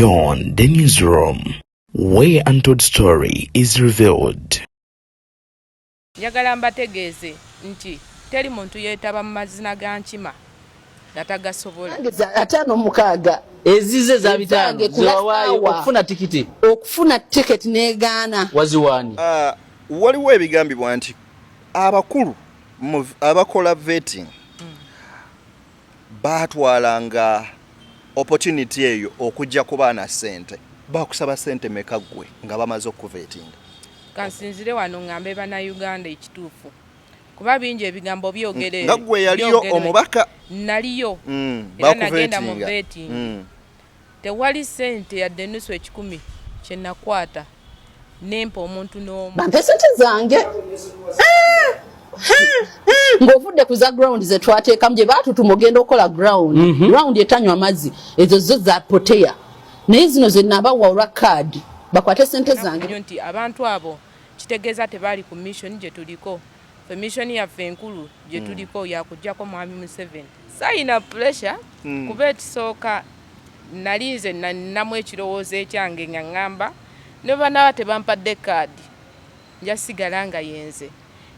Beyond the Newsroom, where untold story is revealed. Njagala mbategeeze nti teri muntu yeetaba mu mazina ga nkima nga tagasobola. 56. Ezize za 500 Ezange ku zewawaayo last hour. Okufuna tikiti. Okufuna tiketi negaana. Waziwaani? Ah, waliwo ebigambibwa nti abakulu abakola vetting baatwalanga opportunity eyo okujja ku baana ssente. Bakusaba ssente meka ggwe nga bamaze okuvetinga? Kansinzire wano ŋŋambe Bannayuganda ekituufu, kuba bingi ebigambo byogere. Nga ggwe yaliyo Byogere. Omubaka. Naliyo era nagenda mu Bakuvetinga. vetting. Tewali ssente yadde nusu 100 kye nakwata nempa omuntu n'omu. Bampe sente zange. Ah! Ah! Ng'ovudde ku za ground ze twateekamu, gye baatutuma ogenda okukola ground, ground etanywa mazzi, ezo zo za poteya, naye zino ze nabawa olwa kaadi, bakwate sente zange. Nnyo nti abantu abo kitegeeza tebaali ku mission gye tuliko. Fe mission yaffe enkulu gye tuliko yakuggyako Mwami Museveni. Sayina pressure, kuba ekisooka nali nze nnamu ekirowoozo ekyange nga ŋŋamba ne banaaba tebampadde kaadi, nja sigala nga yenze.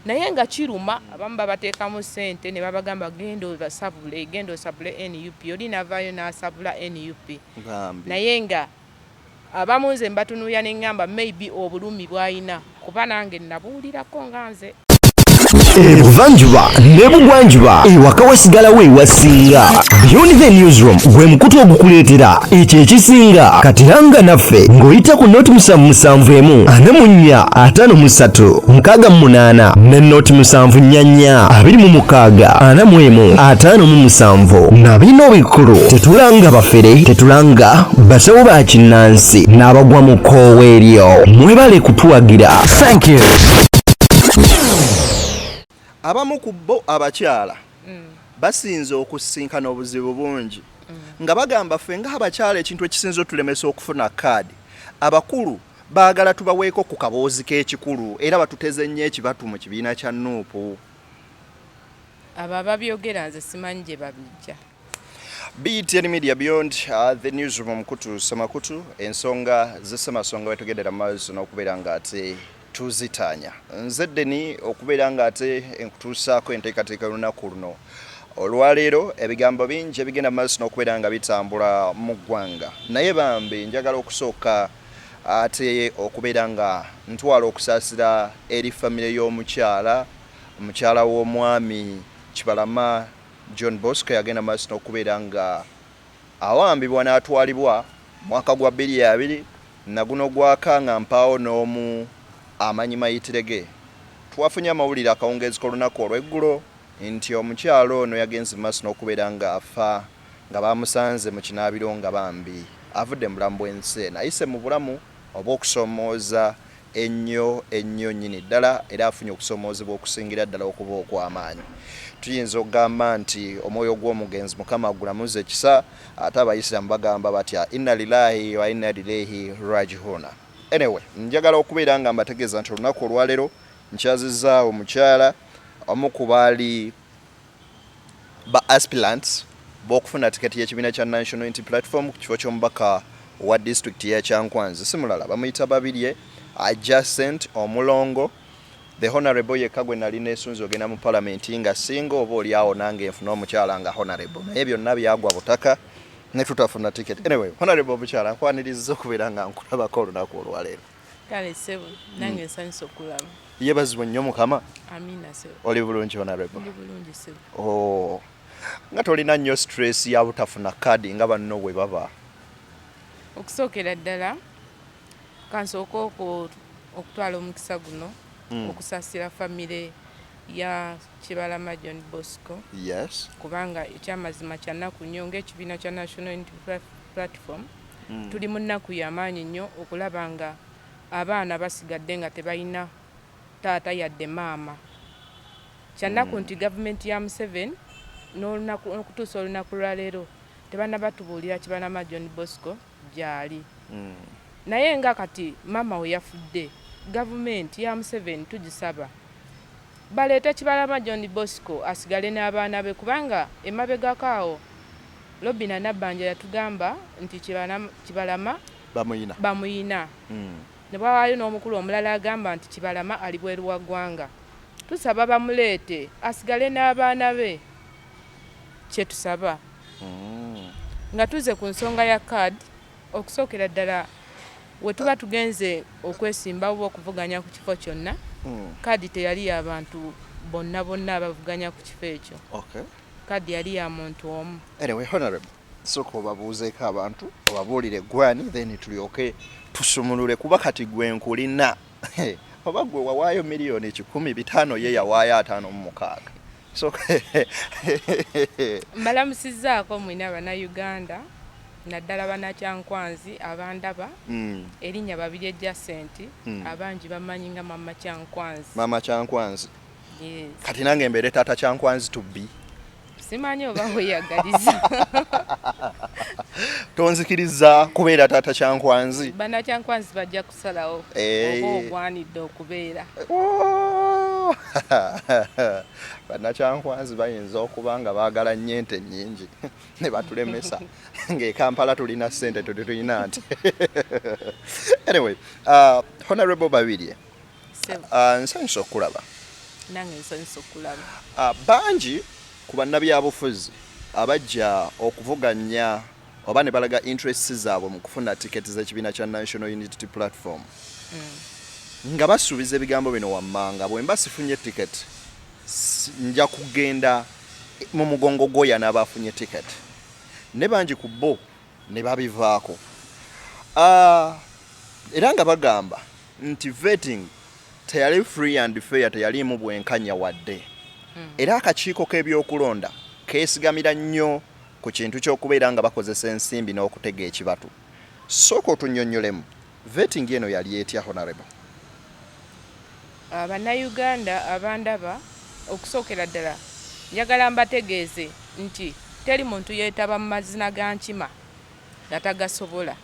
Naye nga kiruma, abamu babateekamu ssente ne babagamba, "Genda obasabule, genda osabule NUP." Oli navaayo n'asabula NUP. Bambi. Naye nga abamu nze mbatunuulira ne ŋŋamba maybe obulumi bw'alina, kuba nange nabuwulirako nga nze. Ebuvanjuba ne bugwanjuba, ewaka wasigalawo ewasinga. Beyond the Newsroom gwe mukutu ogukuleetera ekyo ekisinga. Katiranga naffe ng'oyita ku 077 44 53 68 ne 074 26 41 57. Na bino bikulu: tetulanga bafere, tetulanga basawo ba kinnansi n'abagwa mu kkoowa eryo. Mwebale kutuwagira. Thank you. Abamu ku bo abakyala basinze okusinkana obuzibu bungi nga bagamba, "Ffe ng'abakyala, ekintu ekisinze otulemesa okufuna kaadi, abakulu baagala tubaweeko ku kaboozi k'ekikulu era batuteze nnyo ekibatu mu kibiina kya NUP." Abo ababyogera nze simanyi gye babijja. BTN Media, Beyond the Newsroom, omukutu semakutu, ensonga z'essemasonga wetugendera mu maaso n'okubeera nga ate tuzitaanya. Nze Ddeni, okubeera nga ate enkutuusaako enteekateeka y'olunaku luno olwaleero. Ebigambo bingi ebigenda mu maaso n'okubeera nga bitambula mu ggwanga, naye bambi njagala okusooka ate okubeera nga ntwala okusaasira eri famire y'omukyala, mukyala w'omwami Kibalama John Bosco, yagenda maaso n'okubeera nga awambibwa n'atwalibwa mwaka gwa 2020 naguno gwaka nga mpaawo n'omu amanyi mayitire ge. Twafunye amawulire akawungeezi k'olunaku olw'eggulo nti omukyalo ono yagenze maaso n'okubeera nga afa, nga bamusanze mu kinaabiro nga bambi avudde mu bulamu bw'ensi eno. Ayise mu bulamu obw'okusoomooza ennyo ennyo nnyini ddala, era afunye okusoomoozebwa okusingira ddala okuba okw'amaanyi. Tuyinza okugamba nti omwoyo gw'omugenzi Mukama agulamuza ekisa, ate Abayisiraamu bagamba batya? Inna lillahi wa inna ilaihi rajihuna. Anyway, njagala okubeera nga mbategeeza nti olunaku olwaleero nkyazizza omukyala omu ku baali ba aspirants b'okufuna tiketi y'ekibiina kya National Unity Platform ku kifo ky'omubaka wa disitulikiti ya Kyankwanzi. Si mulala, bamuyita Babirye Adjacent Omulongo the Honorable. Yekka gwe nali nesunze ogenda mu palamenti nga singa oba oli awo nange nfuna omukyala nga honorable, naye byonna byagwa butaka ne tutafuna ticket. Anyway, Honorable omukyala, nkwaniriza okubeera nga nkulabako olunaku olwaleero. Kale ssebo, nange nsanyusa okulaba. Yeebazibwe nnyo Mukama. Amiina ssebo. Oli bulungi, Honorable? Ndi bulungi ssebo. Oh, nga tolina nnyo stress ya butafuna kaadi nga banno bwe baba? Okusookera ddala kansooke okutwala omukisa guno okusaasira famire ya Kibalama John Bosco, kubanga ekyamazima kyannaku nnyo. Ng'ekibiina kya National Unity Platform tuli mu nnaku y'amaanyi nnyo okulaba nga abaana basigadde nga tebalina taata yadde maama. Kyannaku nti gavumenti ya Museveni n'olunaku okutuusa olunaku lwaleero tebannabatubuulira Kibalama John Bosco gy'ali. Naye nga kati maama we yafudde, gavumenti ya Museveni tugisaba baleete Kibalama John Bosco asigale n'abaana be, kubanga emabegako awo Robina Nabbanja yatugamba nti Kibalama bamuyina, bamuyina. Ne bwawaayo n'omukulu omulala agamba nti Kibalama ali bweru wa ggwanga. Tusaba bamuleete asigale n'abaana be, kye tusaba. Nga tuzze ku nsonga ya card, okusookera ddala we tuba tugenze okwesimbawo oba okuvuganya ku kifo kyonna, kaadi teyali ya bantu bonna bonna abavuganya ku kifo ekyo. Kaadi yali ya muntu omu. Anyway, Honorable, sooka obabuuzeeko abantu, obabuulire gwani, then tulyoke tusumulule, kuba kati gwe nkulina oba gwe wawaayo 150 million, ye yawaayo 56. So Mbalamusizzaako mwina Bannayuganda, naddala Bannakyankwanzi abandaba. Erinnya Babirye Jacent, abangi bamanyi nga Mama Kyankwanzi. Mama Kyankwanzi. Yes. Kati nange mbeere taata Kyankwanzi to be? Simanyi oba weyagaliza. Tonzikiriza kubeera taata Kyankwanzi? Bannakyankwanzi bajja kusalawo oba ogwanidde okubeera. Oh! Bannakyankwanzi bayinza okuba nga baagala nnyo ente nnyingi ne batulemesa ng'e Kampala tulina ssente, tuli tulina nte. Anyway, Honorable Babirye, Ssebo. Nsanyusa okulaba. Nange nsanyusa okulaba. Bangi ku bannabyabufuzi abajja okuvuganya oba ne balaga interests zaabwe mu kufuna tiketi z'ekibiina kya National Unity Platform nga basuubiza ebigambo bino wammanga: "Bwe mba sifunye tiketi, nja kugenda mu mugongo gwoya n'aba afunye tiketi," ne bangi ku bo ne babivaako. Era nga bagamba nti vetting teyali free and fair, teyaliimu bwenkanya wadde, era akakiiko k'ebyokulonda keesigamira nnyo ku kintu ky'okubeera nga bakozesa ensimbi n'okutega ekibatu. Sooka otunnyonnyolemu, vetting eno yali etya, Honorable? Bannayuganda abandaba, okusookera ddala njagala mbategeeze nti teri muntu yeetaba mu mazina ga nkima nga tagasobola.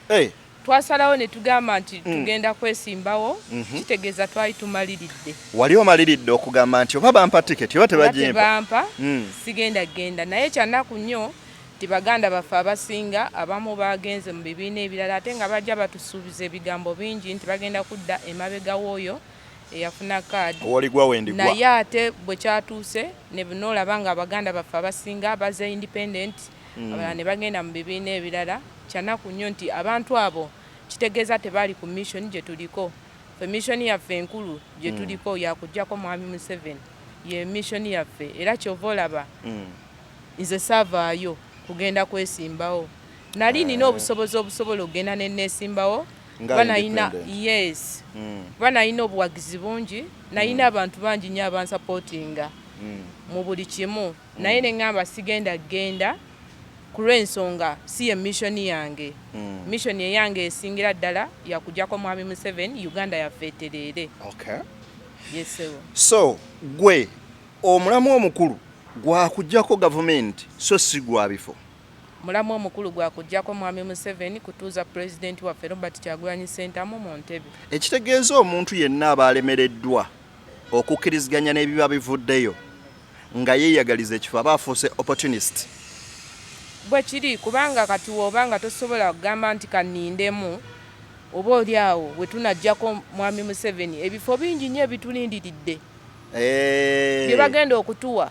Hey. Twasalawo ne tugamba nti tugenda kwesimbawo, kitegeeza twali tumaliridde. Wali omaliridde okugamba nti oba bampa tiketi oba oba tebagimpa. Tebampa, sigenda genda. Naye kyanaku nnyo nti baganda baffe abasinga abamu bagenze mu bibiina ebirala, ate nga bajja batusuubiza ebigambo bingi nti bagenda kudda emabega w'oyo eyafuna kaadi. Woligwa wendigwa. Naye ate bwe kyatuuse ne noolaba nga abaganda baffe abasinga baze independent, abalala ne bagenda mu bibiina ebirala. Kyanaku nnyo nti abantu abo kitegeeza tebaali ku mission gye tuliko. Fe mission yaffe enkulu gye tuliko yakuggyako Mwami Museveni, ye mission yaffe. Era kyova olaba nze saavaayo kugenda kwesimbawo. Nali nina obusobozi obusobola okugenda ne neesimbawo nga kuba nalina independent. Yes, kuba nalina obuwagizi bungi, nalina abantu bangi nnyo abansupportinga mu buli kimu, naye ne ŋŋamba sigenda genda ku lw'ensonga si ye mission yange. Mission eyange esingira ddala yakujjako Mwami Museveni, Uganda yaffe etereere. Yes, ssebo. So gwe omulamu omukulu gwakuggyako gavumenti, so si gwa bifo? Mulamu omukulu gwakujjako Mwami Museveni, kutuuza pulezidenti waffe Robert Kyagulanyi Ssentamu mu ntebe. Ekitegeeza omuntu yenna aba alemereddwa okukkiriziganya n'ebiba bivuddeyo nga yeeyagaliza ekifo aba afuuse opportunist? Bwe kiri, kubanga kati woba nga tosobola kugamba nti kanindemu, oba oli awo we tunaggyako Mwami Museveni, ebifo bingi nnyo ebitulindiridde bye bagenda okutuwa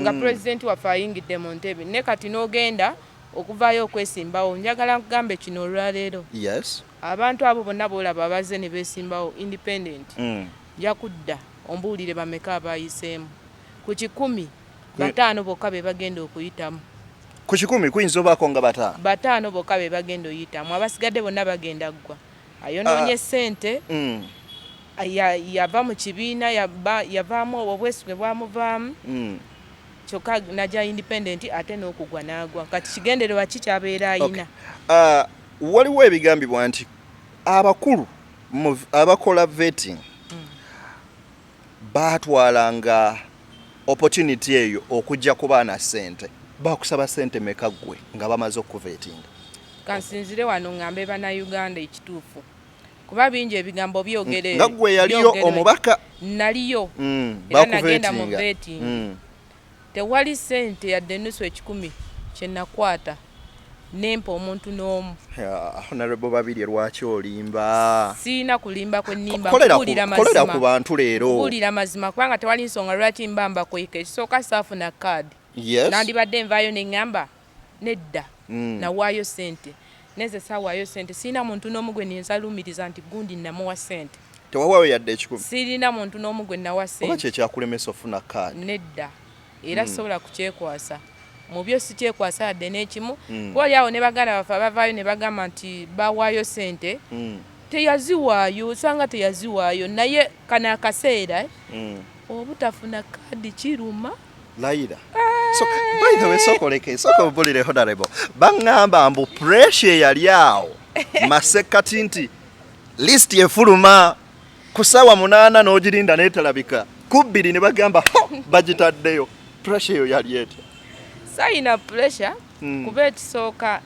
nga pulezidenti waffe ayingidde mu ntebe. Ne kati n'ogenda okuvaayo okwesimbawo, njagala nkugambe kino olwaleero: abantu abo bonna boolaba abazze ne beesimbawo independent, nja kudda ombuulire bameka abayiseemu. Ku 100, 5 bokka be bagenda okuyitamu. Ku 100 kuyinza obaako nga 5. 5 bokka be bagenda oyitamu, abasigadde bonna bagenda ggwa ayonoonye ssente, yava mu kibiina, yavaamu, obwesige bwamuvaamu, kyokka najja independent ate n'okugwa n'agwa. Kati kigendererwa ki kyabeera ayina? Waliwo ebigambibwa nti abakulu abakola vetting baatwalanga opportunity eyo okujja ku baana ssente. Bakusaba ssente meka ggwe nga bamaze okuvetinga? Kansinzire wano ŋŋambe Bannayuganda ekituufu, kuba bingi ebigambo byogere. Nga ggwe yaliyo omubaka. Naliyo, era nagenda mu vetting. Tewali ssente yadde enusu 100. kye nakwata nempa omuntu n'omu. Honorable Babirye, lwaki olimba? Sirina kulimba kwe nnimba. Kolera ku Nkubuulira kolera ku mazima. bantu leero. Nkubuulira mazima, kubanga tewali nsonga lwaki mba mbakweka. Ekisooka, saafuna kaadi. Nandibadde nvaayo ne ŋŋamba nedda, nawaayo ssente, neze saawaayo ssente. Sirina muntu n'omu gwe niyinza lumiriza nti gundi namuwa ssente. Tewawaayo yadde 100? Sirina muntu n'omu gwe nawa Oba ssente. Kyekyakulemesa ofuna kaadi? Nedda, era sisobola kukyekwasa mu byo, sikyekwasa yadde n'ekimu. Kuba oli awo ne baganda baffe abavaayo ne bagamba nti bawaayo ssente, teyaziwaayo, osanga teyaziwaayo, naye kano akaseera obutafuna kaadi kiruma. Layira. So, by the way, sokoleke, sooka obulire, honorable. Baŋŋamba mbu pressure eyali awo masekkati nti list efuluma ku ssaawa 8 n'ogirinda n'etalabika, ku 2 ne bagamba ho bagitaddeyo. Pressure eyo yali etya? Sayina pressure, kuba ekisooka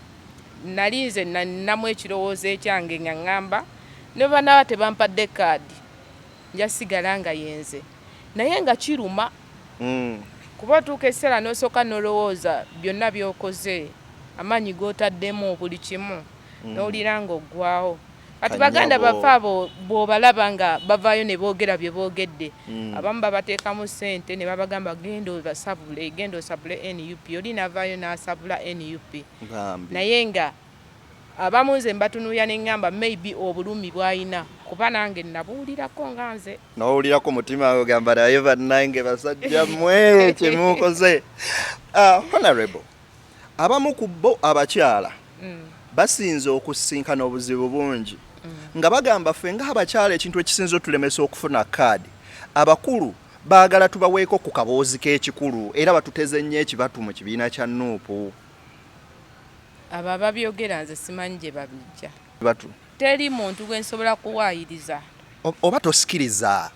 nali nze nnamu ekirowoozo ekyange nga ŋŋamba ne banaaba tebampadde kaadi, nja sigala nga yenze, naye nga kiruma, kuba otuuka ekiseera n'osooka n'olowooza byonna by'okoze, amaanyi g'otaddemu, buli kimu, n'owulira ng'oggwawo. Kati baganda Kanyabo. baffe abo bw'obalaba nga bavaayo ne boogera bye boogedde, abamu babateekamu ssente ne babagamba genda obasabule, genda osabule NUP, oli n'avaayo n'asabula NUP. Bambi. Naye nga abamu nze mbatunuulira ne ŋŋamba maybe obulumi bw'alina, kuba nange nabuwulirako nga nze. N'owulirako mutima ogamba naye bannange basajja mmwe kyemukoze. Honorable, abamu ku bo abakyala basinze okusinkana obuzibu bungi nga bagamba ffe ng'abakyala ekintu ekisinze otulemesa okufuna kaadi, abakulu baagala tubaweeko ku kaboozi k'ekikulu era batuteze nnyo ekibatu mu kibiina kya NUP. Abo ababyogera nze simanyi gye babijja. Batu. Teri muntu gwe nsobola kuwaayiriza. Oba tosikiriza?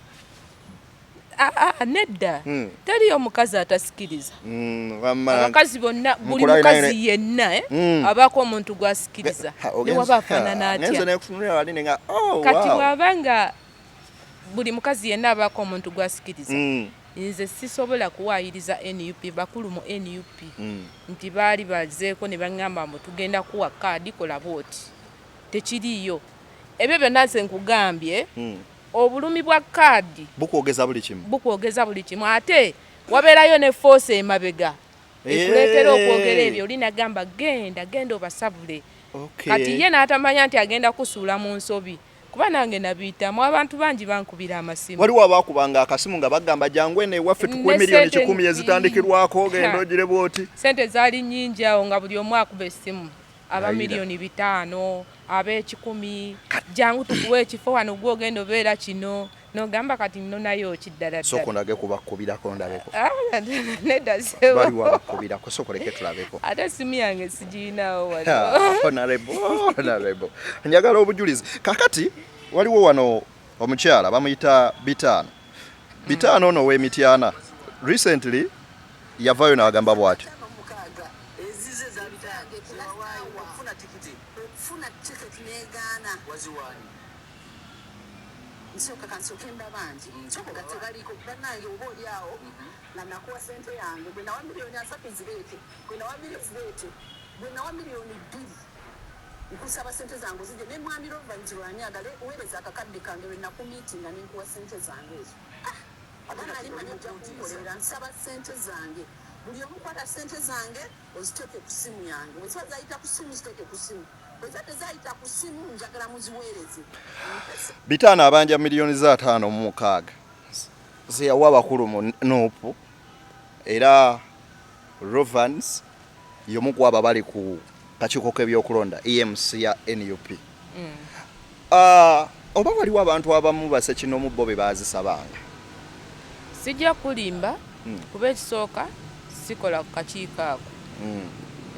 Ah, ah, nedda. Teriyo omukazi atasikiriza. Abakazi bonna, buli Mukulabe mukazi yenna, eh, abaako omuntu gw'asikiriza, Ha, newaba afaanana ngenze atya. Nekutunulira wali nenga, oh, Kati wow. bw'aba nga buli mukazi yenna abaako omuntu gw'asikiriza, nze sisobola kuwaayiriza NUP, bakulu mu NUP, nti baali bazeeko ne baŋŋamba mbu tugenda kuwa kaadi, kola bwoti. Tekiriiyo ebyo byonna. Nze nkugambye, obulumi bwa kaadi bukwogeza buli kimu. Bukwogeza buli kimu, ate wabeerayo ne force emabega ekuleetera okwogera ebyo. Oli nagamba genda, genda obasabule. Kati ye n'atamanya nti agenda kusuula mu nsobi, kuba nange nabiyitamu, abantu bangi bankubira amasimu. Waliwo abaakubanga akasimu nga bagamba jangu eno ewaffe tukuwe Ne miliyoni sente 100 ezitandikirwako, genda ogire bwoti. Sente zaali nnyingi awo nga buli omu akuba essimu, aba Layira. miliyoni 5, ab'ekikumi, jangu tukuwe ekifo wano, gwe ogenda obeera kino, nogamba kati nnonayo ki ddala Sooka ddala? ondage kubakkubirako ndabeko. Ah, nedda ssebo. Waliwo abakkubirako, sooka oleke tulabeko. Ate essimu yange sigirinaawo wano. Ah, honorable, honorable, njagala obujulizi. Kakati waliwo wano omukyala bamuyita Bitaano. Bitaano ono ow'Emityana recently yavaayo n'agamba bw'ati. 56 ezize za 5 zewawaayo okufuna tikiti. Okufuna tiketi negaana. Waziwaani? Nsooka kansooke mbabangi nga tebaliko. Bannange, oba oli awo nga nakuwa sente yange, gwe nawa miliyoni 30 zireete, gwe nawa miliyoni zireete, gwe nawa miliyoni 2, nkusaba sente zange ozije. Ne mwami Rovans lwanyagale weereza akakadde kange lwe nakumiitinga nenkuwa sente zange ezo. Ate nali manyi ojja kunkolera. Nsaba sente zange. Buli omu kwata sente zange oziteeke ku simu yange. Bwe ziba zayita ku simu, ziteeke ku simu. Bwe ziba tezayita ku simu, njagala muziweereze. Bitaano abanja miliyoni za 56 zeyawa abakulu mu NUP, era Rovans y'omu ku abo abali ku kakiiko k'ebyokulonda EMC ya NUP. Ah, oba waliwo abantu abamu basekinomu bo be baazisabanga? Sijja kulimba, kuba ekisooka sikola ku kakiiko ako,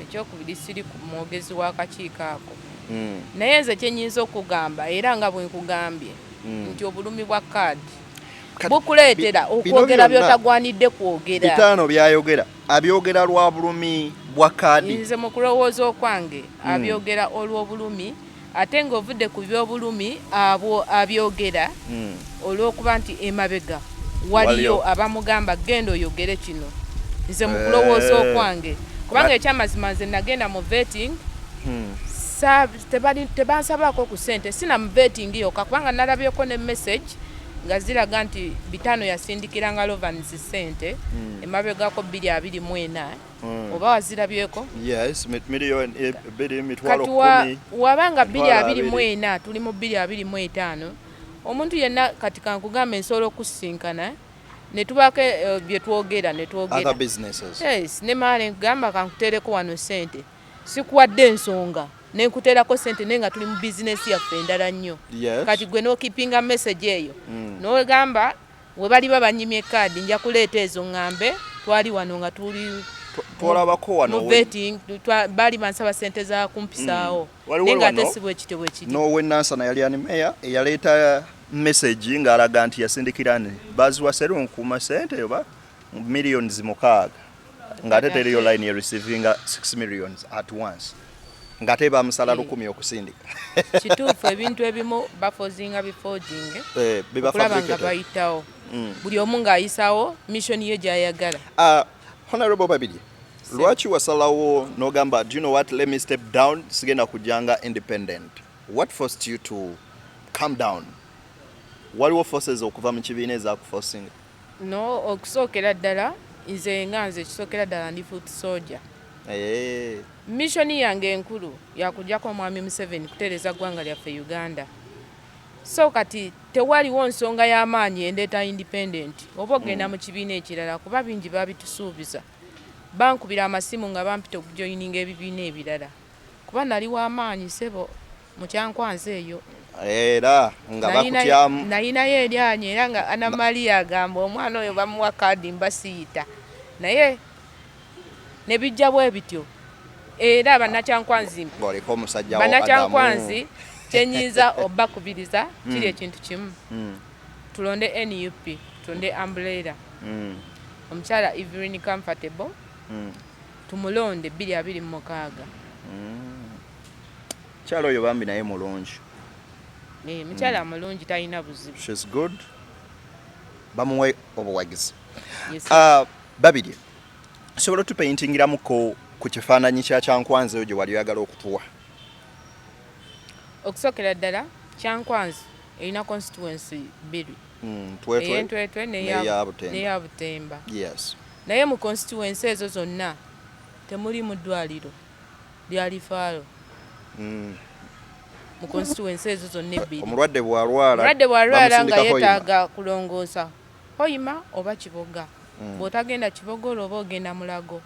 ekyokubiri siri ku mwogezi w'akakiiko ako, naye nze kyenyinza okugamba, era nga bwe nkugambye, nti obulumi bwa kaadi bukuleetera bino okwogera byonna by'otagwanidde kwogera. Bitaano byayogera abyogera lwa bulumi bwa kaadi? Nze mu kulowooza okwange, abyogera olw'obulumi, ate ng'ovudde ku by'obulumi abwo, abyogera olw'okuba nti emabega waliyo Waliyo. abamugamba genda oyogere kino. Nze mu kulowooza okwange, Kubanga ekyamazima nze nagenda mu vetting, tebansabaako ku ssente, sina mu vetting yokka, kubanga nalabyeko ne message nga ziraga nti 500 yasindikiranga Lovans ssente emabegako 2024. Oba wazirabyeko? Yes, miliyoni 2, mitwalo Kati 10. Wabanga bbiri Mitwalo abiri mu abiri. ena, tuli mu 2025, omuntu yenna kati kankugambe nsobola okusinkana ne tubaako bye twogera ne twogera. Other businesses. Yes, ne maale nkugamba kankuteereko wano ssente, sikuwadde ensonga ne nkuteerako ssente, naye nga tuli mu bizinesi yaffe endala nnyo. Kati gwe n'okipinga message eyo, n'ogamba we baliba banyimye kaadi nja kuleeta ezo ŋŋambe twali wano nga tuli Twalabako wano mu vetting, baali bansaba ssente za kumpisaawo. Waliwo Naye ng'ate wano si bwe kityo bwe kiri. N'owenansana yali ani meya eyaleeta message ng'alaga nti yasindikira ni baziwa Serunkuuma ssente oba millions 6, ng'ate teriyo line ya receivinga 6 millions at once, ng'ate bamusala 1000 okusindika. Kituufu, ebintu ebimu bafozinga bifoginge Biba okulaba nga fabricated. bayitawo, buli omu ng'ayisawo mission ye gy'ayagala. Honorable Babirye, lwaki wasalawo n'ogamba, "Do you know what, let me step down, sigenda kujjanga independent"? What forced you to come down? Waliwo forces okuva mu kibiina ezakuforcinga? No, okusookera ddala nze nga nze ekisookera ddala ndi foot soldier. Mission yange enkulu yakujjako omwami Museveni kutereeza ggwanga lyaffe Uganda. So kati tewaliwo nsonga y'amaanyi endeeta independent oba ogenda mu kibiina ekirala, kuba bingi babitusuubiza. Bankubira amasimu nga bampita okujoyininga ebibiina ebirala, kuba nali w'amaanyi ssebo mu Kyankwanzi eyo. Era nga bakutyamu. Nayinayo eryanyi, era nga Ana Maria agamba omwana oyo bamuwa kaadi mba siyita, naye ne bijja bwe bityo. Era bannakyankwanzi, Ng'oliko omusajja wo. bannakyankwanzi, kyenyinza obakubiriza kiri ekintu kimu: tulonde NUP, tulonde umbrella, omukyala Evelyn Comfortable, tumulonde 2026. Mukyala oyo bambi naye mulungi. Eh, mukyala mulungi, talina buzibu. She's good, bamuwe obuwagizi. Yes. Babirye, osobola otupaintingiramuko ku kifaananyi kya Kyankwanzi eyo gye wali oyagala okutuwa? Okusookera ddala Kyankwanzi erina constituency bbiri, Ntwetwe ey'Entwetwe n'eya Butemba. N'eya Butemba. Naye mu constituency ezo zonna temuli mu ddwaliro lya referral mu constituency ezo zonna ebbiri. Omulwadde bw'alwala, Omulwadde bw'alwala nga bamusindika Hoima. yeetaaga kulongoosa, Hoima oba Kiboga. Bw'otagenda Kiboga olwo oba ogenda Mulago,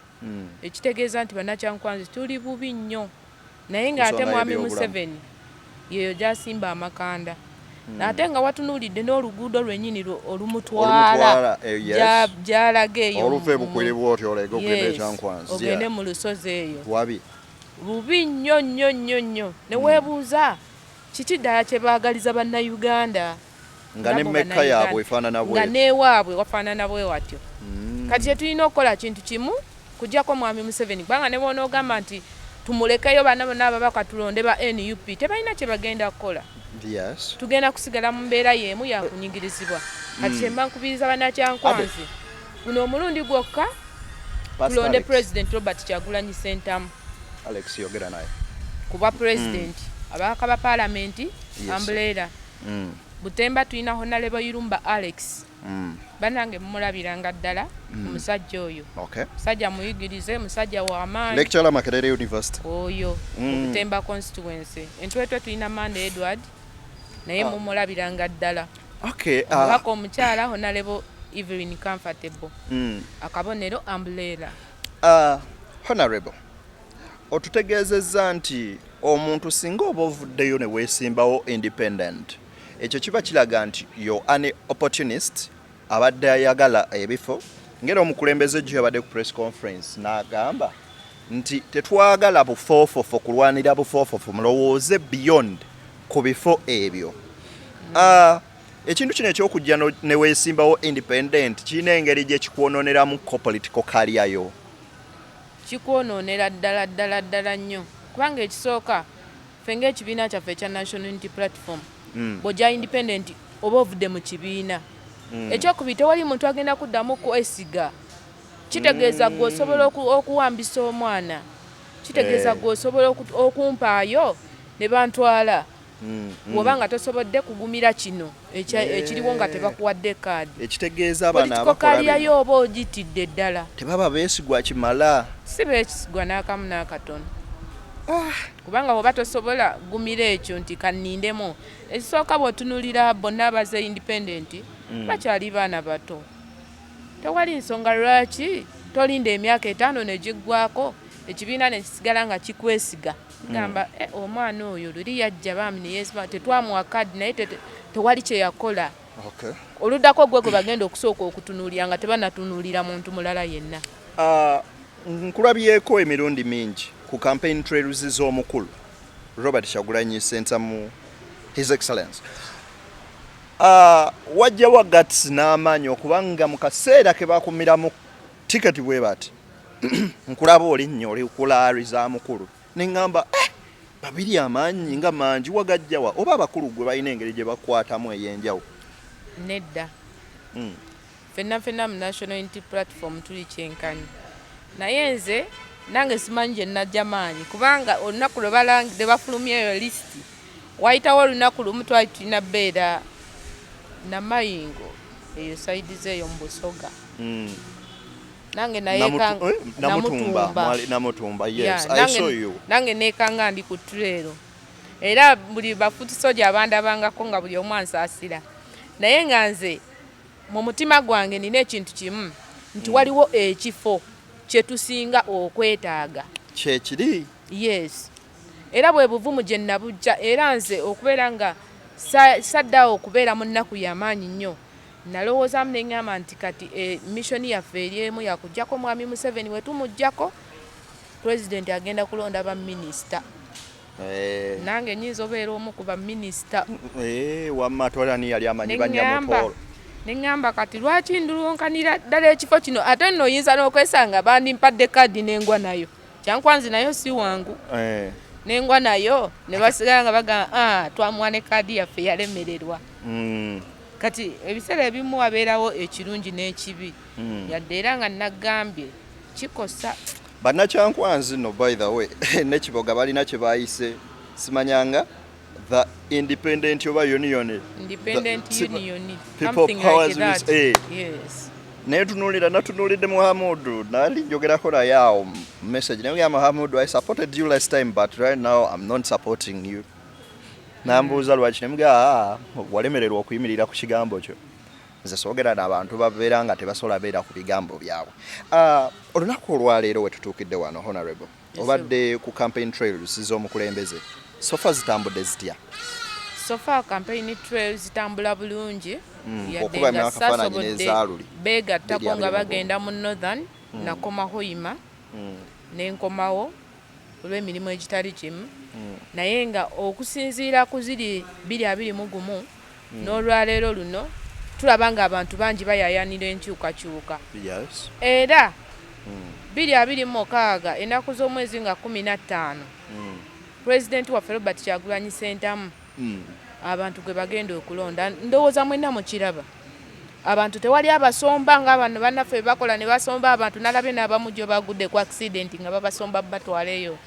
ekitegeeza nti bannakyankwanzi tuli bubi nnyo, naye ng'ate Ensonga mwami y'ebyobulamu. Museveni yeyo gy'asimba amakanda, ate nga watunuulidde n'oluguudo lwennyini olumutwala Olumutwala, yes. gy'alaga eyo Oluva ebukwere bw'otyo olega okugenda Ekyankwanzi. Ogende mu lusozi eyo. Wabi. Lubi nnyo nnyo nnyo nnyo, ne weebuuza kiki ddala kye baagaliza Bannayuganda. Nga ne Nabo Mekka Bannayuganda. yaabwe efaanana Nga bwetyo. N'ewaabwe wafaanana bwe watyo. Kati kyetulina okukola kintu kimu, kujjako mwami Museveni, kubanga ne bw'onoogamba nti tumulekeyo bana bonna ababaka tulonde ba NUP, tebalina kye bagenda kukola. Tugenda kusigala mu mbeera y'emu yakunyigirizibwa. Kati kyemba nkubiriza bannakyankwanzi, guno omulundi gwokka Pastor tulonde Alex. President Robert Kyagulanyi Ssentamu Alex, yogera naye. Kuba president, ababaka ba paalamenti, umbrella. Butemba tulina Honorable Irumba Alex. Bannange, mumulabiranga ddala omusajja oyo. Musajja muyigirize, musajja w'amaanyi. Lecturer, Makerere University. Oyo mu Butemba constituency. Entwetwe tulina Manda Edward, naye mumulabiranga ddala. Omubaka omukyala Honorable Evelyn Comfortable, akabonero umbrella. Honorable, otutegeezezza nti omuntu singa oba ovuddeyo ne weesimbawo independent, ekyo kiba kilaga nti yo an opportunist abadde ayagala ebifo, ngera omukulembeze jjo yabadde ku press conference n'agamba nti tetwagala bufoofofo kulwanira bufoofofo, mulowooze beyond ku bifo ebyo. Ekintu kino ekyokujja ne weesimbawo independent kirina engeri gye kikwononeramu ko political career yo? Kikwonoonera ddala ddala ddala nnyo, kubanga ekisooka ffe ng'ekibiina kyaffe ekya National Unity Platform, bw'ojja independent oba ovudde mu kibiina. Ekyokubiri, tewali muntu agenda kuddamu kwesiga. Kitegeeza gwe osobola okuwambisa omwana, kitegeeza gwe osobola okumpaayo ne bantwala. Bw'oba nga tosobodde kugumira kino ekiriwo nga tebakuwadde kaadi. Ekitegeeza bano Political abakola career bino yo oba ogitidde ddala. Tebaba beesigwa kimala. Si beesigwa n'akamu n'akatono. Kubanga bw'oba tosobola gumira ekyo nti kannindemu. Ekisooka bw'otunuulira bonna abaze independent bakyali baana bato. Tewali nsonga lwaki tolinda emyaka 5 ne giggwaako ekibiina ne kisigala nga kikwesiga. Gamba omwana oyo luli yajja bambi ne yeesiba, tetwamuwa kaadi naye tewali kye yakola. Oluddako gwe gwe bagenda okusooka okutunuulira nga tebannatunuulira muntu mulala yenna. Nkulabyeko emirundi mingi ku campaign trails z'omukulu Robert Kyagulanyi Ssentamu, His Excellence. Wajjawa guts n'amaanyi okubanga mu kaseera ke bakumiramu tiketi bwe bati nkulaba oli nnyo oli ku laari za mukulu ne ŋŋamba babiri amaanyi nga mangi wagajjawa, oba abakulu gwe balina engeri gye bakwatamu ey'enjawulo? Nedda. Ffenna ffenna mu National Unity Platform tuli kyenkanyi, naye nze nange simanyi gye najja maanyi kubanga olunaku lwe bafulumya eyo lisiti wayitawo olunaku lumu twali tulina beera Namayingo eyo sayidi zeeyo mu Busoga. Nange naye Namutumba, Namutumba, yes, I saw you. Nange neekanga ndi ku trail. Era buli bafuti soja abandabangako nga buli omu ansaasira. Naye nga nze mu mutima gwange nina ekintu kimu nti waliwo ekifo kye tusinga okwetaaga. Kyekiri? Yes. Era bwe buvumu gye nabujja, era nze okubeera nga saddaawo okubeera mu nnaku ya maanyi nnyo. Nalowoozaamu ne ŋŋamba nti kati mission yaffe eri emu ya kuggyako Mwami Museveni, we tumuggyako Pulezidenti agenda kulonda ba minisita. Nange nnyinza obeera omu ku ba minisita. Wamma ate ani yali amanyi Banyamutooro? Ne ŋŋamba kati lwaki ndulunkanira ddala ekifo kino, ate nno oyinza n'okwesanga bandimpadde kaadi n'engwa nayo. Kyankwanzi nayo si wangu. N'engwa nayo ne basigala nga bagamba, twamuwa ne kaadi yaffe yalemererwa. Kati ebiseera ebimu wabeerawo ekirungi n'ekibi. Yadde era nga nagambye kikosa. Bannakyankwanzi nno by the way ne Kiboga balina kye baayise simanyanga the independent oba union. Independent union. People Something powers like that. Yes. Naye tunuulira, natunuulidde Muhammadu, nali njogerako naye awo message. Naye ngamba Muhammadu, I supported you last time but right now I'm not supporting you. Nambuuza lwaki, ne mugamba, walemererwa okuyimirira ku kigambo kyo. Nze soogera n'abantu babeera nga tebasobola beera ku bigambo byabwe. Olunaku olwaleero we tutuukidde wano, Honorable, obadde ku campaign trails z'omukulembeze. So far zitambudde zitya? So far campaign trails zitambula bulungi. Yadde Okuba nga n'akafaananyi saasobodde n'ezaaluli. beegattako Biri nga abiri mu bagenda mu Northern, nakoma Hoima, ne nkomawo olw'emirimu egitali gimu. Naye nga okusinziira ku ziri bbiri abiri mu gumu, n'olwaleero luno tulaba ng'abantu bangi bayaayaanira enkyukakyuka. Era 2026 ennaku z'omwezi nga 15, Pulezidenti waffe Robert Kyagulanyi Ssentamu abantu gwe bagenda okulonda. Ndowooza mwenna mukiraba. Abantu tewali abasomba nga bano bannaffe bakola ne basomba abantu. Nalabye n'abamu gye bagudde ku accident nga babasomba batwala eyo,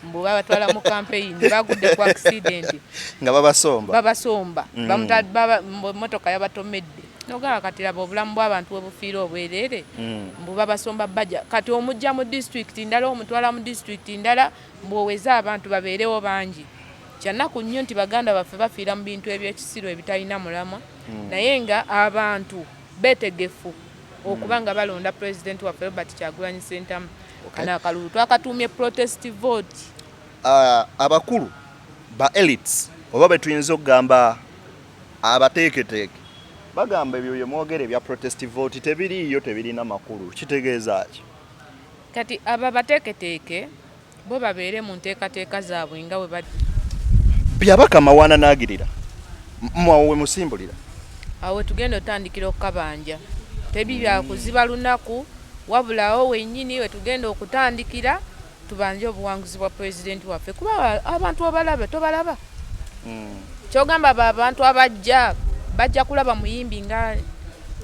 mbu babatwala mu campaign, bagudde ku accident. Nga babasomba. Babasomba. Mmotoka yabatomedde. Nogamba kati laba obulamu bw'abantu we bufiira obwereere. Mbu babasomba bajja. Kati omujja mu district ndala, omutwala mu district ndala, mbu oweze abantu babeerewo bangi. Kyannaku nnyo nti baganda baffe bafiira mu bintu eby'ekisiru ebitalina mulamwa. Naye nga abantu beetegefu okuba nga balonda Pulezidenti waffe Robert Kyagulanyi Ssentamu. Kano akalulu twakatuumye protest vote. Abakulu ba elites oba be tuyinza okugamba abateeketeeke bagamba ebyo bye mwogera ebya protest vote tebiriiyo, tebirina makulu. Kitegeeza ki? Kati abo abateeketeeke bo babeere mu nteekateeka zaabwe nga bwe bali. Byabakama waananaagirira mwawo we musimbulira. Awo we tugenda otandikira okukabanja. Tebi bya kuziba lunaku, wabula awo wennyini we tugenda okutandikira tubanje obuwanguzi bwa pulezidenti waffe. Kuba abantu obalaba, tobalaba? Ky'ogamba abo abantu abajja, bajja kulaba muyimbi nga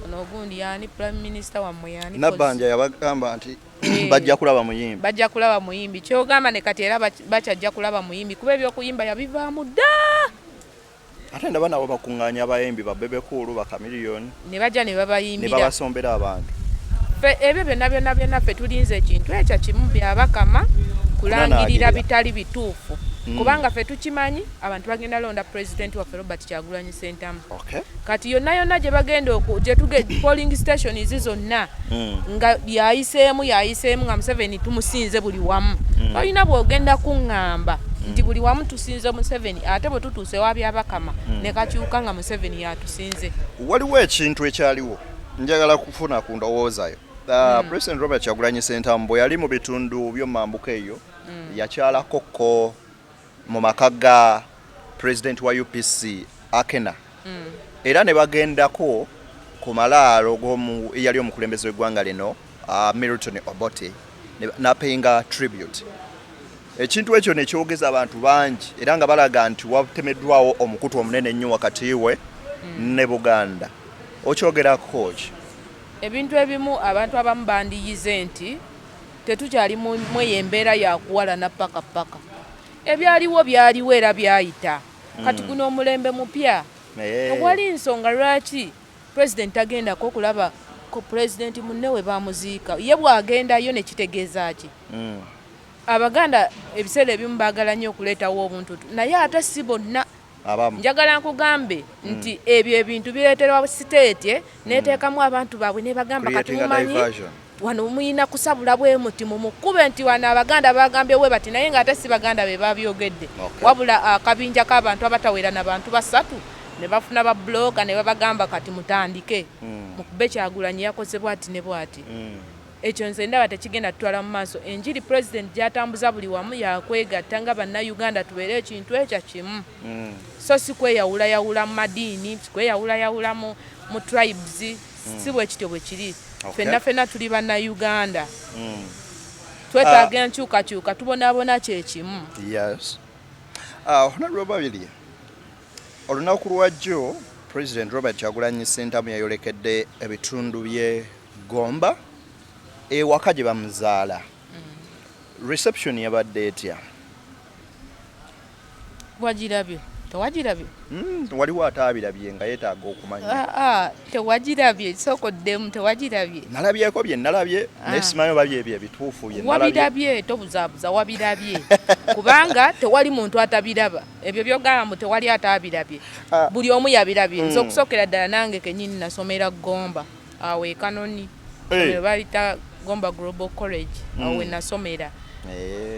Ono ogundi yani prime minister wammwe yani? Nabbanja yabagamba nti bajja kulaba muyimbi. Bajja kulaba muyimbi. Kyogamba ne kati era bakyajja kulaba muyimbi kuba ebyokuyimba yabivaamu dda. Ate ndaba nabo bakuŋŋaanya abayimbi ba Bebe Cool, ba Chameleone ne bajja ne ne babayimbira babasombera abantu. Ffe ebyo byonna byonna byonna ffe tulinze ekintu ekyo kimu, Byabakama kulangirira Kunanaagirira. Bitali bituufu, kubanga ffe tukimanyi abantu bagenda londa pulezidenti waffe Robert Kyagulanyi Sentamu. Kati yonna yonna gye bagenda gye tuge polling stations zonna nga yayiseemu yayiseemu nga Museveni tumusinze buli wamu. Olina bw'ogenda kuŋŋamba nti buli wamu tusinze Museveni, ate bwe tutuuse wa Byabakama ne kakyuka nga Museveni yatusinze. Waliwo ekintu ekyaliwo, njagala kufuna ku ndowoozayo. President Robert Kyagulanyi Sentamu bwe yali mu bitundu by'omambuka eyo, yakyalako ko mu maka ga president wa UPC Akena, era ne bagendako ku malaalo g'omu eyali omukulembeze w'eggwanga lino, Milton Obote, n'apayinga tribute. Ekintu ekyo nekyogeza abantu bangi era nga balaga nti watemeddwawo omukutu omunene ennyo wakati we ne Buganda. Okyogerako ki? Ebintu ebimu abantu abamu bandiyize nti tetukyali mweyo embeera yakuwalana paka paka. Ebyaliwo byaliwo era byayita. Kati guno omulembe mupya. Tewali nsonga lwaki pulezidenti tagendako okulaba ko pulezidenti munne we bamuziika. Ye bw'agendayo ne kitegeeza ki? Abaganda ebiseera ebimu baagala nnyo okuleetawo obuntutu, naye ate si bonna. Abamu. Njagala nkugambe nti ebyo ebintu bireeterwa state neteekamu abantu baabwe nebagamba kati Creating a mumanyi diversion. Wano muyina kusabula bwe muti mumukube nti wano Abaganda bagambye bwe bati, naye ng'ate si Baganda be babyogedde, wabula akabinja k'abantu abatawera na bantu basatu ne bafuna ba blogger ne babagamba kati mutandike mukube Kyagulanyi yakoze bwati ne bwati. Ekyo nze ndaba tekigenda tutwala mu maaso. Enjiri pulezidenti gy'atambuza buli wamu yakwegatta nga Bannayuganda tubeere ekintu ekyo kimu, so si kweyawulayawula mu madiini, si kweyawulayawula mu tribes. Si bwe kityo bwe kiri. Ffenna ffenna tuli Bannayuganda, twetaaga enkyukakyuka, tubonaabona kyekimu. Yes. Honorable Babirye, olunaku lwajjo President Robert Kyagulanyi Ssentamu yayolekedde ebitundu by'e Gomba ewaka gye bamuzaala. Reception yabadde etya? Wagirabye, tewagirabye? Waliwo ataabirabye nga yeetaaga okumanya. Ah, ah, tewagirabye? Sooka oddemu, tewagirabye? Nalabyeko bye nalabye, naye simanyi oba byebyo ebituufu bye nalabye. Wabirabye, tobuzaabuza, wabirabye, kubanga tewali muntu atabiraba. Ebyo byogamba mbu tewali atabirabye, buli omu yabirabye. Nze okusookera ddala nange kenyini nasomera Gomba awo e Kanoni. Somero balita Gomba Global College, awo we nasomera.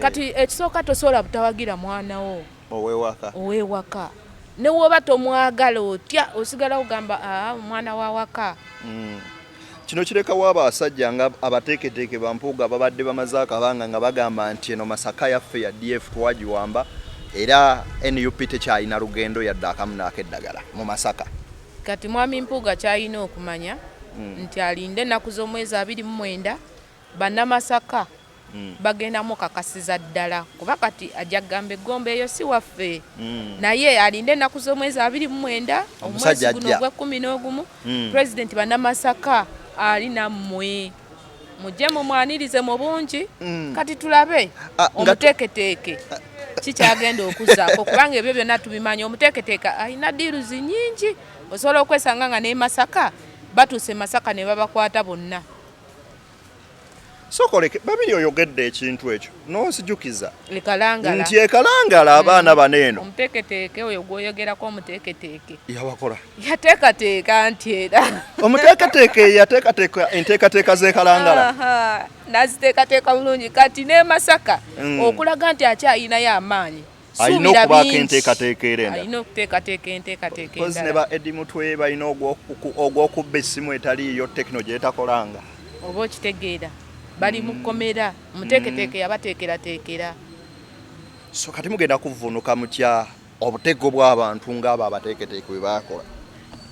Kati ekisooka, tosobola butawagira mwana wo ow'ewaka. Ow'ewaka, ne woba tomwagala otya, osigala ogamba, aa, omwana wa waka. Kino kirekawo abasajja nga abateeketeeke ba Mpuuga babadde bamaze akabanga nga bagamba nti eno Masaka yaffe ya DF, twagiwamba, era NUP tekyalina lugendo yadde akamu n'akeddagala mu Masaka. Kati mwami Mpuuga kyalina okumanya nti alinde ennaku z'omwezi 29, Bannamasaka bagenda mukakasiza ddala, kuba kati ajja kugamba eggomba eyo si waffe, naye alinde ennaku z'omwezi 29, omwezi Omusajja guno ajja. ogw'e11. Pulezidenti, Bannamasaka ali nammwe, mujje mumwanirize mu bungi. Kati tulabe omuteeketeeke kikyagenda okuzzaako, kubanga ebyo byonna tubimanyi, omuteeketeeke alina deals nyingi. Osobola okwesanga nga ne Masaka batuuse e Masaka ne babakwata bonna. Sooka oleke babiri, oyogedde ekintu ekyo n'onzijukiza Ekalangala. nti ekalangala abaana bano eno Omuteeketeeke oyo gwoyogerako, omuteeketeeke yabakola yateekateeka nti era Omuteeketeeke yateekateeka enteekateeka z'ekalangala. Aha, naziteekateeka bulungi. Kati ne Masaka okulaga nti akyayinayo amaanyi, Alina suubira okubaako bingi. enteekateeka era endala. Alina okuteekateeka enteekateeka Kozi ne endala. ba Edi Mutwe balina ogw'okubba essimu etaliiyo, Tecno gyetakolanga. Oba okitegeera, bali mu kkomera, omuteeketeeke yabateekerateekera. So kati mugenda kuvvuunuka mutya obutego bw'abantu ng'abo abateeketeeke bwe baakola?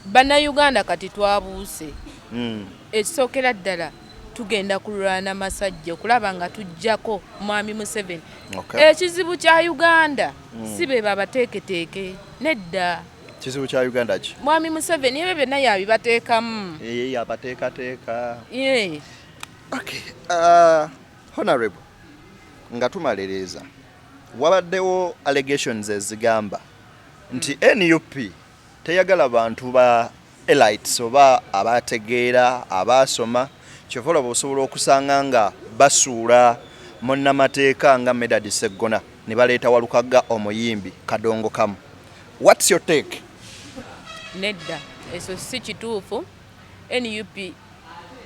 Bannayuganda kati twabuuse. Ekisookera ddala, tugenda kulwana masajja okulaba nga tujjako mwami Museveni. Ekizibu kya Uganda si be babateeketeeke, nedda. Kizibu kya Uganda ki? Mwami Museveni ebyo byonna yabibateekamu. Ye yabateekateeka. Ye. Okay. Honorable, nga tumaliriza, wabaddewo allegations ezigamba nti NUP teyagala bantu ba elites oba abategeera abaasoma, kyova olaba osobola okusanga nga basuula munnamateeka nga Medard Sseggona ne baleeta Walukagga omuyimbi kadongo kamu. What's your take? Nedda, ekyo si kituufu. NUP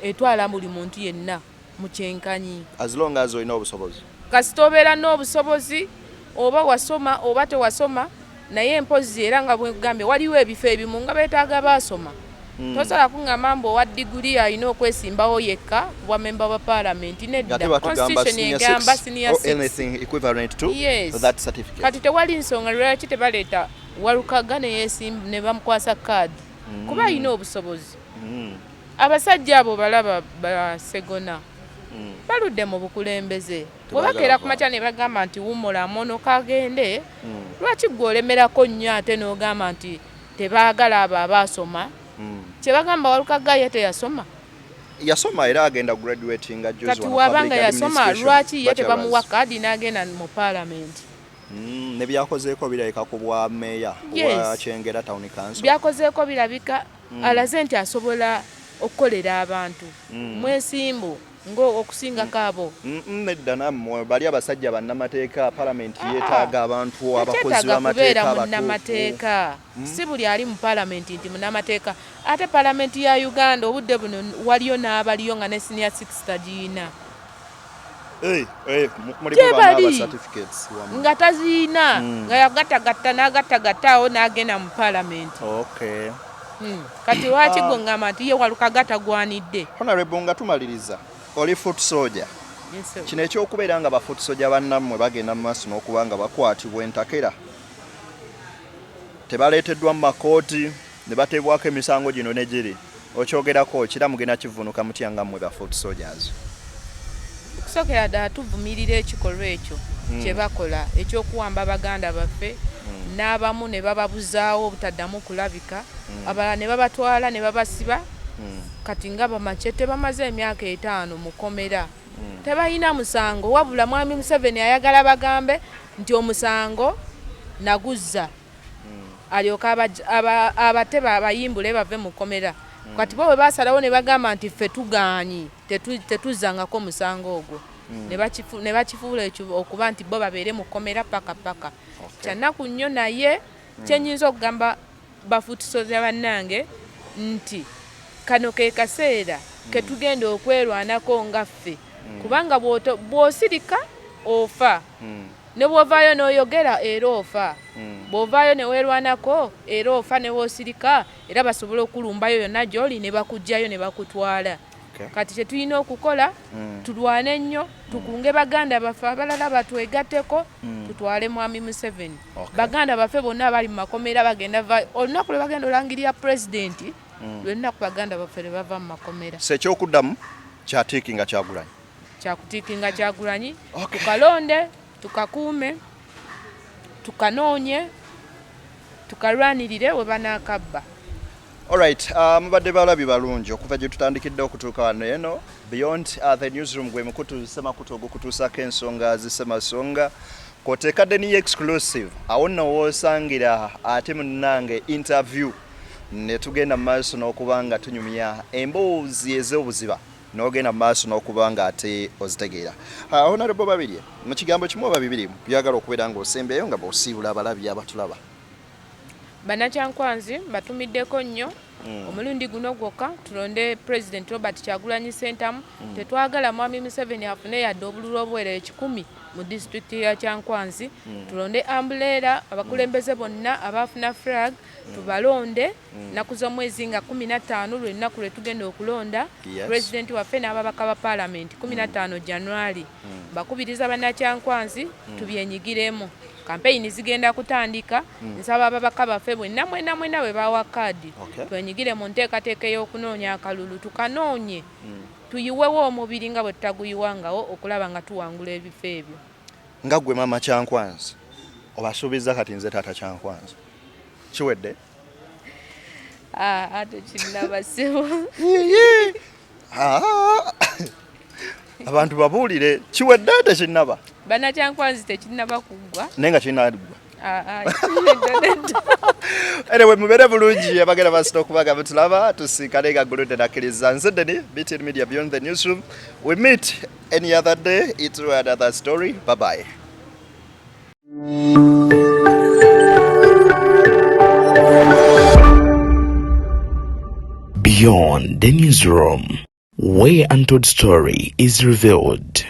etwala buli muntu yenna mu kyenkanyi. As long as olina obusobozi. Kasita obeera n'obusobozi oba wasoma oba tewasoma, naye mpozzi era nga bwegambye waliwo ebifo ebimu nga beetaaga baasoma. Tosobola kuŋŋamba mbu owa diguli alina okwesimbawo yekka ku bwa memba bwa paalamenti. Nedda, Ate batugamba constitution senior egamba six senior or six. anything equivalent to Yes. that certificate. Kati tewali nsonga lwaki tebaleeta Walukaga ne bamukwasa kaadi kuba alina obusobozi. Abasajja abo balaba ba Ssegona baludde mu bukulembeze. Bwe bakeera ku makya ne bagamba nti wummula mono kagende, lwaki ggwe olemerako nnyo ate n'ogamba nti tebaagala abo abaasoma? Kye bagamba Walukaga ye teyasoma. Yasoma era agenda graduatinga juzi Kati wano waba public nga yasoma, administration, lwaki ye bachelors. tebamuwa kaadi n'agenda mu paalamenti? Ne byakozeeko birabika ku bwa meeya Yes. wa Kyengera Town Council. Byakozeeko birabika, alaze nti asobola okukolera abantu. Mwesimbu ng'okusingako abo. Nedda nammwe bali abasajja bannamateeka, palamenti yeetaaga abantu abakozi Tekyetaaga b'amateeka kubeera abatuufu. munnamateeka. Si buli ali mu palamenti nti munnamateeka. Ate palamenti ya Uganda obudde buno waliyo n'abaliyo nga ne senior 6 tagiyina. Hey, hey, mulimu Gye bana aba bali. certificates wamu. Nga taziina, nga yagattagatta n'agattagatta awo n'agenda mu palamenti. Okay. Kati lwaki gwe ngamba nti ye Walukaga tagwanidde? Honorable, nga tumaliriza, oli foot soldier. Yes, sir. Kino ekyokubeera nga ba foot soldier bannammwe bagenda mu maaso n'okuba nga bakwatibwa entakera, tebaleeteddwa mu makooti ne bateebwako emisango gino ne giri, okyogerako kira mugenda kivunuka mutya nga mmwe ba foot soldiers? Okusookera ddala tuvumirira ekikolwa ekyo kye bakola ekyokuwamba baganda baffe, n'abamu ne bababuzaawo obutaddamu kulabika, abalala ne babatwala ne babasiba. Kati nga bamacete bamaze emyaka 5 mu kkomera, tebalina musango, wabula Mwami Museveni ayagala bagambe nti omusango naguzza, alyoke abate abayimbule bave mu kkomera. Kati bo bwe basalawo ne bagamba nti ffe tugaanyi, tetuzzangako musango ogwo, ne bakifuula ekyo okuba nti bo babeere mu kkomera paka paka. Kyannaku nnyo, naye kye nnyinza okugamba ba foot soldier bannange nti kano ke kaseera ke tugenda okwerwanako nga ffe, kubanga bw'osirika ofa, ne bw'ovaayo n'oyogera era ofa, bw'ovaayo ne weerwanako era ofa, ne bw'osirika era basobola okulumbayo yonna gy'oli ne bakuggyayo ne bakutwala. Kati kye tulina okukola, tulwane nnyo, tukunge baganda baffe abalala batwegatteko, tutwale Mwami Museveni. Baganda baffe bonna abali mu makomera bagenda va olunaku lwe bagenda olangirira pulezidenti, lwe lunaku baganda baffe lwe bava mu makomera. So ekyokuddamu kyatiikinga Kyagulanyi. Kyakutiikinga Kyagulanyi. Tukalonde, tukakuume, tukanoonye, tukalwanirire we banaakabba. Alright, mubadde balabi balungi okuva gye tutandikidde okutuuka wano eno Beyond the Newsroom, gwe mukutu semakutu ogukutuusako ensonga z'Ssemasonga, kwoteekadde niyo exclusive. Awo nno woosangira ate munnange interview ne tugenda mu maaso n'okuba nga tunyumya emboozi ez'obuziba n'ogenda mu maaso n'okuba nga ate ozitegeera. Honorable Babirye, mu kigambo kimu oba bibiri byagala okubeera ng'osembyeyo nga bw'osiibula abalabi abatulaba. Bannakyankwanzi mbatumiddeko nnyo. Omulundi guno gwokka tulonde President Robert Kyagulanyi Ssentamu. Tetwagala Mwami Museveni afune yadde obululu obuwera 100 mu disitulikiti ya Kyankwanzi. Tulonde ambuleera, abakulembeze bonna abaafuna flag tubalonde. Nnaku z'omwezi nga 15 lwe lunaku lwe tugenda okulonda pulezidenti waffe n'ababaka ba paalamenti, 15 January. Mbakubiriza Bannakyankwanzi tubyenyigiremu. Kampeyini zigenda kutandika. Nsaba ababaka baffe bwenna mwena mwena bwe bawa kaadi, twenyigire mu nteekateeka ey'okunoonya akalulu, tukanoonye, tuyiwewo omubiri nga bwe tutaguyiwangawo okulaba nga tuwangula ebifo ebyo. Nga ggwe maama Kyankwanzi obasuubizza, kati nze taata Kyankwanzi kiwedde. Ah, ate kinnaba ssebo. Ah. Abantu babuulire kiwedde tekinnaba. Bannakyankwanzi tekinnaba kuggwa. Naye nga kinaggwa. Ah, ah, nedda, nedda. Anyway, mubeere bulungi abagenda basita okubaga mutulaba tusinkane nga guludde nakkiriza. Nze Deni, BTN Media Beyond the Newsroom. We meet any other day into another story. Bye bye. Beyond the Newsroom, where untold story is revealed.